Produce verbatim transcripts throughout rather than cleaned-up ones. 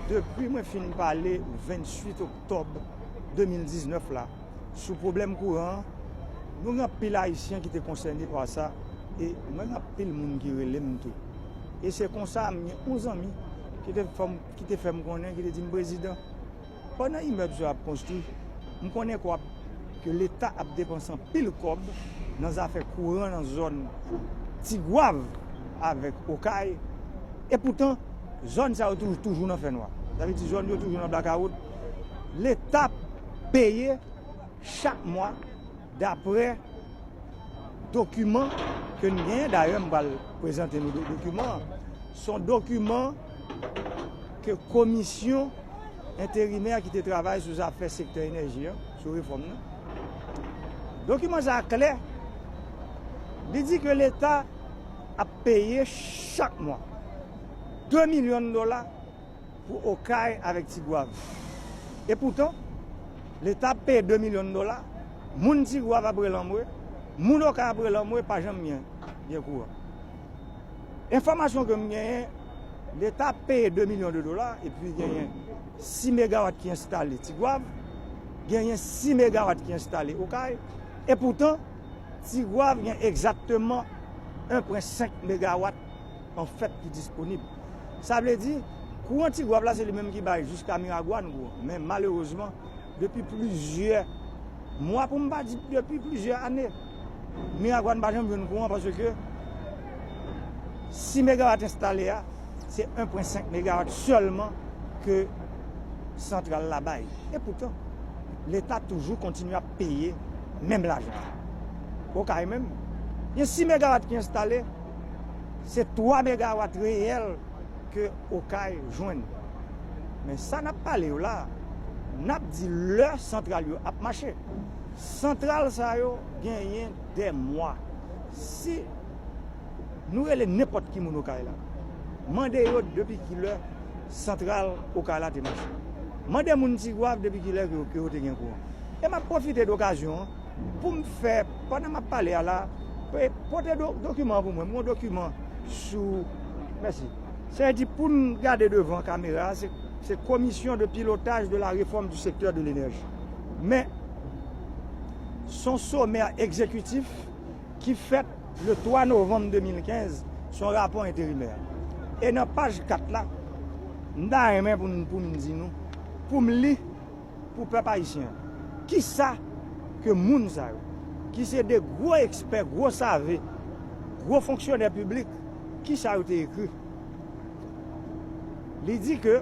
Depi mwen fin pale venntuit oktòb de mil diznèf la sou pwoblèm kouran an, nou gen anpil Ayisyen ki te konsène pa sa, e mwen gen anpil moun ki rele m tou. E se konsa, m gen yon zanmi ki te fè m, ki te fè m konnen, ki te di m, "Prezidan, pandan imèb sa yo ap konstwi, m konnen kwap ke Leta ap depanse anpil kòb nan zafè kouran nan zòn Tigwav avèk Okay. E poutan, zòn sa yo toujou, toujou nan fènwa. Sa vle di zòn yo toujou nan blakawout. Leta peye chak mwa, daprè dokiman ke n genyen. Dayè, m pral prezante nou do-, dokiman an. Se yon dokiman ke komisyon enterimè ki te travay sou zafè sektè enèji an, sou refòm nan. Dokiman sa a klè. Li di ke Leta ap peye chak mwa de milyon dola pou Okay avèk Tigwav. E poutan, Leta ap peye de milyon dola, moun Tigwav ap rele anmwe, moun Okay ap rele anmwe, pa janm gen, gen kouran. Enfòmasyon ke m genyen, Leta ap peye de milyon de dola, epi genyen sis megawat ki enstale Tigwav, genyen sis megawat ki enstale Okay, e poutan, Tigwav gen egzakteman en pwen senk megawat an fèt ki disponib. Sa vle di, kouran Tigwav la, se li menm ki bay jiska Miragwàn kouran. Men malerezman, depi plizyè mwa, pou m pa di depi plizyè ane, Miragwàn pa janm jwenn kouran paske sis megawat enstale a, se en pwen senk megawat sèlman ke santral la bay. E poutan, Leta toujou kontinye ap peye menm lajan. Okay menm, gen sis megawat ki enstale, se twa megawat reyèl ke Okay jwenn. Men sa n ap pale yo la, n ap di lè santral yo ap mache. Santral sa yo genyen dè mwa. Si nou rele nenpòt ki moun Okay la, mande yo depi kilè santral Okay la te mache. Mande moun Tigwav depi kilè ke, ke yo te gen kouran. E m ap pwofite de okazyon an pou m fè, pandan m ap pale a la, pe-, pote do-, dokiman an pou mwen. M gen yon dokiman sou, mèsi. Sa vle di pou n gade devan kamera a, se, se Commission de pilotage de la réforme du secteur de l'énergie. Men, se yon somè egzekitif ki fèt le twa novanm de mil kenz, se yon rapò enterimè. E nan paj kat la, m ta renmen pou n, pou m di nou, pou m li, pou pèp ayisyen an. Kisa ke moun sa yo, ki se de gwo ekspè, gwo save, gwo fonksyonè piblik, kisa yo te ekri? Li di ke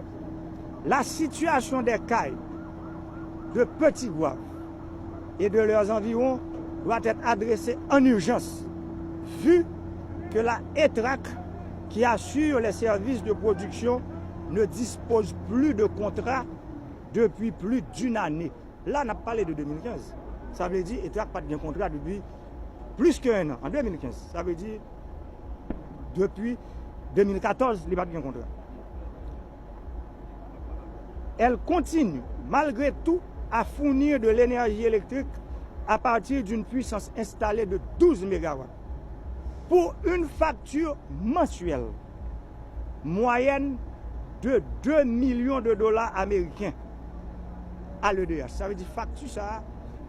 la situation des Cayes, de Petit Goâve et de leurs environs doit être adressée en urgence, vu que la ETRAC, qui assure les services de production, ne dispose plus de contrat depuis plus d'une année. La, n ap pale de de mil kenz. Sa vle di, ETRAC pa t gen kontra depi plis ke en an, an de mil kenz. Sa vle di, depi de mil katòz, li pa t gen kontra. Elle continue, malgré tout, à fournir de l'énergie électrique à partir d'une puissance installée de douze mégawatts, pour une facture mensuelle moyenne de deux millions de dollars américains à l'E D H. Sa vle di fakti sa a,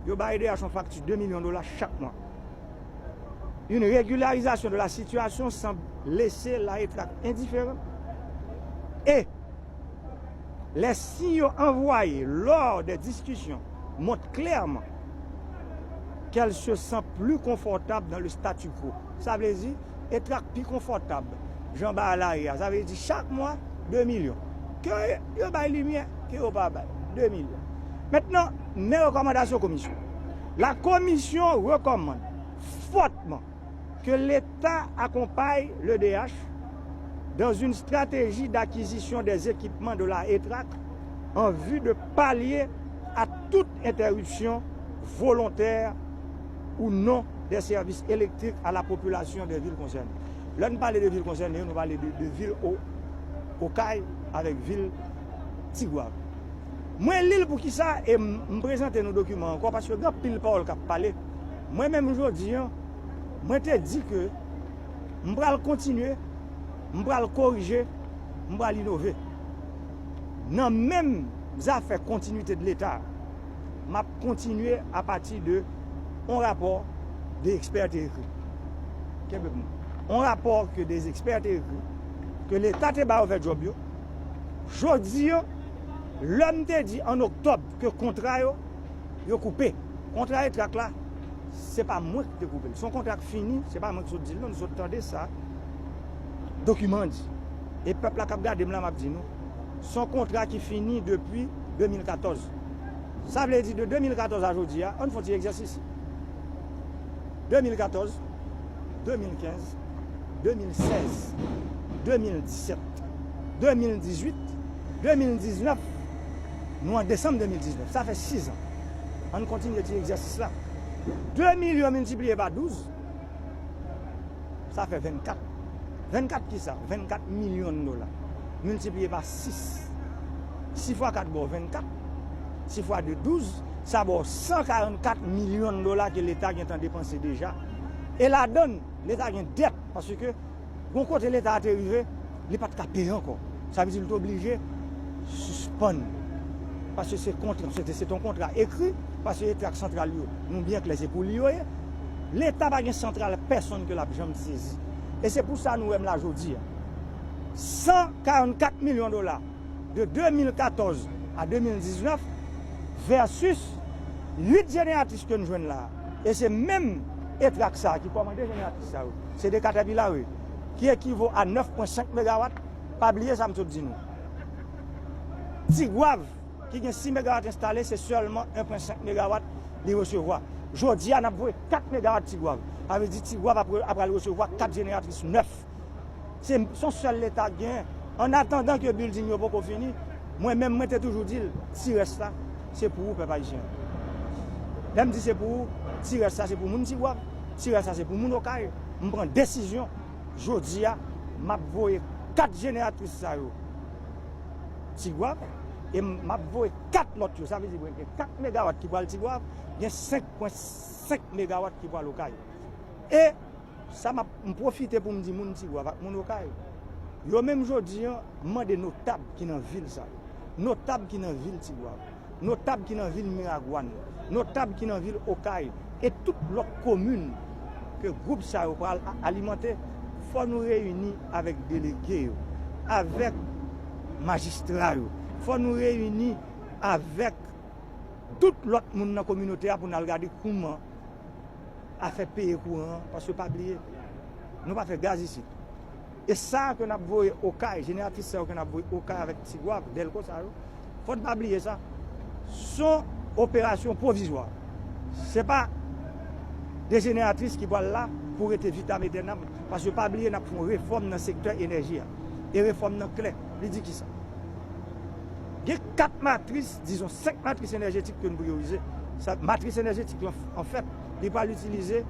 yo bay E D H yon fakti de milyon dola chak mwa. Une régularisation de la situation semble laisser la ETRAC indifférent et les signaux envoyés lors des discussions montrent clairement qu'elle se sent plus confortable dans le statu quo. Sa vle di, ETRAC pi konfòtab jan bagay la ye a. Sa vle di chak mwa, de milyon. Ke yo bay limyè, ke yo pa bay, de milyon. Mentnan, men rekòmandasyon komisyon. La commission recommande fortement que l'État accompagne l'E D H dans une stratégie d'acquisition des équipements de la ETRAC en vue de pallier à toute interruption volontaire ou non des services électriques à la population des villes concernées. Lè n pale de vil konsène yo, nou pale de, de vil O-, Okay avèk vil Tigwav. Mwen li l pou kisa e m, m prezante nou dokiman ankò, paske gen anpil pawòl k ap pale. Mwen menm jodi an, mwen te di ke m pral kontinye, m pral korije, m pral inove. Nan menm zafè kontinwite de Leta, m ap kontinye apati de yon rapò de ekspè te ekri. Kenbe pou mwen. Yon rapò ke de ekspè te ekri, ke Leta te ba yo fè djòb yo. Jodi an, lè m te di an oktòb ke kontra yo, yo koupe. Kontra Etrak la, se pa mwen ki te koupe l. Se yon kontra k fini, se pa mwen ki sot di l non, nou sot tande sa dokiman an di. E pèp la k ap gade m la, m ap di nou, se yon kontra ki fini depi de mil katòz. Sa vle di de de mil katòz a jodi a, ann fè yon ti egzèsis. De mil katòz, de mil kenz, de mil sèz, de mil disèt, de mil dizuit, de mil diznèf, nou an desanm de mil diznèf. Sa fè sis an. Ann kontinye ti egzèsis la. De milyon miltipliye pa douz, sa fè vennkat. Vennkat kisa? Vennkat milyon dola. Miltipliye pa sis. Sis fwa kat ba w vennkat. Sis fwa de douz, sa ba w san karannkat milyon dola ke Leta gentan depanse deja. E ladann, Leta gen dèt, paske gon kote Leta a te rive, li pa t ka peye ankò. Sa vle di li te oblije sispann. Paske se kontra, se te, se te yon kontra ekri, paske Etrak Santral yo, nou byen klè, se pou li yo ye. Leta pa gen santral pèsonn ke l ap janm sezi. E se pou sa nou wè m la jodi a. San karannkat milyon dola de de mil katòz a de mil diznèf versus uit jeneratris ke n jwenn la. E se menm Etrak sa ki kòmande jeneratris sa yo. Se de Caterpillar, wi, ki ekivo a nèf pwen senk megawat. Pa bliye sa m sot di nou. Tigwav, ki gen sis megawat enstale, se sèlman en pwen senk megawat li resevwa. Jodi a, n ap voye kat megawat Tigwav. Sa vle di Tigwav ap, ap pral resevwa kat jeneratris nèf. Se, se yon sèl Leta k genyen. Annatandan ke bilding yo poko fini, mwen menm, mwen te toujou di l, ti rès la, se pou ou, pèp ayisyen. Lè m di se pou ou, ti rès la, se pou moun Tigwav, ti rès la, se pou moun Okay. M pran desizyon, jodi a, m ap voye kat jeneratris sa yo Tigwav, e m ap voye kat lòt yo. Sa vle di, gen kat megawat ki pral Tigwav, gen senk pwen senk megawat ki pral Okay. E sa m ap, m pwofite pou m di moun Tigwav ak moun Okay, yo menm jodi an, m mande notab ki nan vil sa yo, notab ki nan vil Tigwav, notab ki nan vil Miragwàn, notab ki nan vil Okay, e tout lòt komin ke gwoup sa yo pral a-, alimante, fò nou reyini avèk delege yo, avèk majistra yo, fò nou reyini avèk tout lòt moun nan kominote a pou n al gade kouman afè peye kouran an, paske pa bliye, nou pa fè gaz isit. E sa ke n ap voye Okay, jeneratris sa yo ke n ap voye Okay avèk Tigwav, Dèlko sa yo, fò n pa bliye sa. Se yon operasyon pwovizwa. Se pa de jeneratris ki pral la pou rete vitam etènam, paske pa bliye n ap fè yon refòm nan sektè enèji a. E refòm nan klè. Li di kisa? Gen kat matris, dizon senk matris enèjetik ke n priyorize. Sa, matris enèjetik lan, anfèt, li pral itilize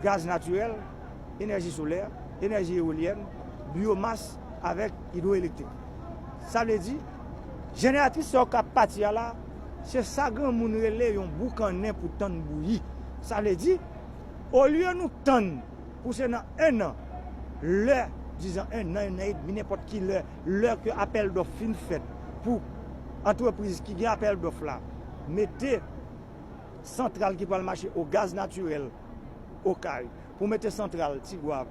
gaz natirèl, enèji solè, enèji ewolyèn, byomas avèk idwoelektrik. Sa vle di, jeneratris sa yo k ap pati a la, se sa granmoun rele yon boukannen pou tann bouyi. Sa vle di, olye nou tann pou se nan en an, lè, dizon en an, en an edmi, nenpòt ki lè, lè ke apèl dòf fin fèt pou antrepriz ki gen apèl dòf la mete santral ki pral mache o gaz natirèl Okay, pou mete santral Tigwav,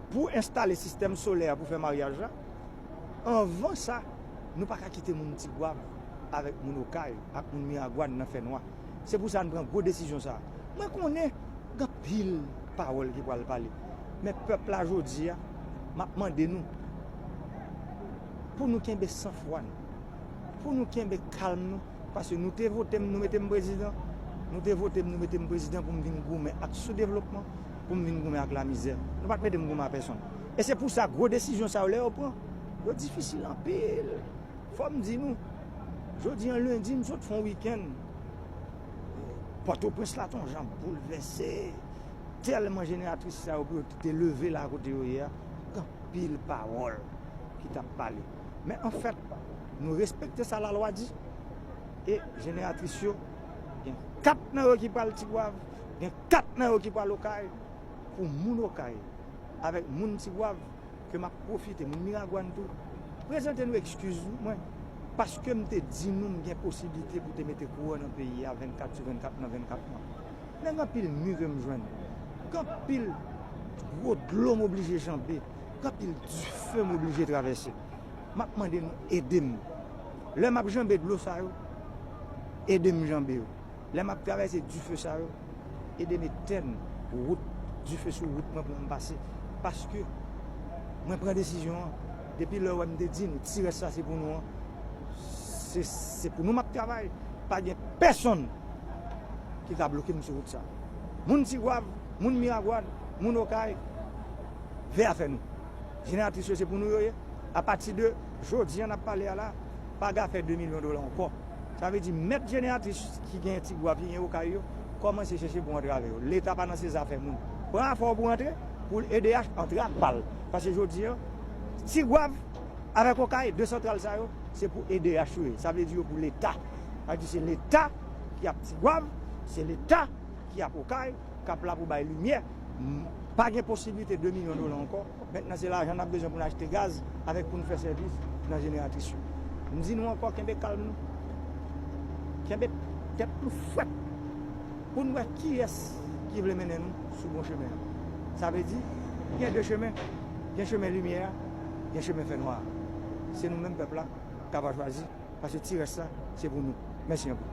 pou enstale sistèm solè a pou fè maryaj la. Anvan sa, nou pa ka kite moun Tigwav avèk moun Okay ak moun Miragwàn nan fènwa. Se pou sa n pran gwo desizyon sa a. Mwen konnen gen anpil pawòl ki pral pale, men pèp la jodi a, m ap mande nou pou nou kenbe sanfwa nou, pou nou kenbe kalm nou, paske nou te vote m, nou mete m prezidan, nou te vote m, nou mete m prezidan pou m vin goumen ak soudevlopman, pou m vin goumen ak lamizè. Nou pa t mete m goumen ak pèsonn. E se pou sa gwo desizyon sa yo, lè yo pran, yo difisil anpil. Fò m di nou, jodi an lendi, m sot fè yon wikenn. Pòtoprens la te yon jan boulvèse, tèlman jeneratris sa yo pou yo te leve la kote yo ye a, gen anpil pawòl ki t ap pale. Men anfèt, nou respekte sa lalwa di, e jeneratris yo, gen kat nan yo ki pral Tigwav, gen kat nan yo ki pral Okay, pou moun Okay avèk moun Tigwav, ke m ap pwofite, moun Miragwàn tou, Prezante nou ekskiz mwen, paske m te di nou m gen posiblite pou te mete kouran nan peyi a vennkat sou vennkat nan vennkat mwa. Men gen anpil mi ke m jwenn, gen anpil gwo dlo m oblije janbe, gen anpil dife m oblije travèse. M ap mande nou ede m. Lè m ap janbe dlo sa yo, ede m janbe yo. Lè m ap travèse dife sa yo, ede m etèn wout, dife sou wout mwen pou m pase. Paske mwen pran desizyon an. Depi lè w wè m te di nou, ti rès sa se pou nou an. Se, se pou nou m ap travay. Pa gen pèsonn ki ka bloke m sou wout sa. Moun Tigwav, moun Miragwàn, moun Okay, veye afè nou. Jeneratris yo se pou nou yo ye. Apati de jodi an n ap pale a la, Paga fè de milyon dola ankò. Sa vle di mèt jeneratris ki gen Tigwav, ki gen Okay yo, kòmanse chèche pou antre avè yo. Leta pa nan se zafè moun. Pran afè w pou antre, pou EDH antre ak pa l. Paske jodi an, Tigwav avèk Okay, de santral sa yo, se pou EDH yo ye. Sa vle di yo pou Leta. Sa vle di se Leta ki ap Tigwav, se Leta ki ap Okay, k ap la pou bay limyè. M, pa gen posiblite de milyon dola ankò. Mentnan se lajan n ap bezwen pou n achte gaz avèk pou n fè sèvis nan jeneratris yo. M di nou ankò, kenbe kalm nou. Kenbe tèt nou frèt pou n wè kiyès ki vle mennen nou sou bon chemen an. Sa vle di, gen de chemen. Gen chemen limyè a, gen chemen fènwa a. Se nou menm pèp la k ap chwazi, paske ti rès la, se pou nou. Mèsi anpil.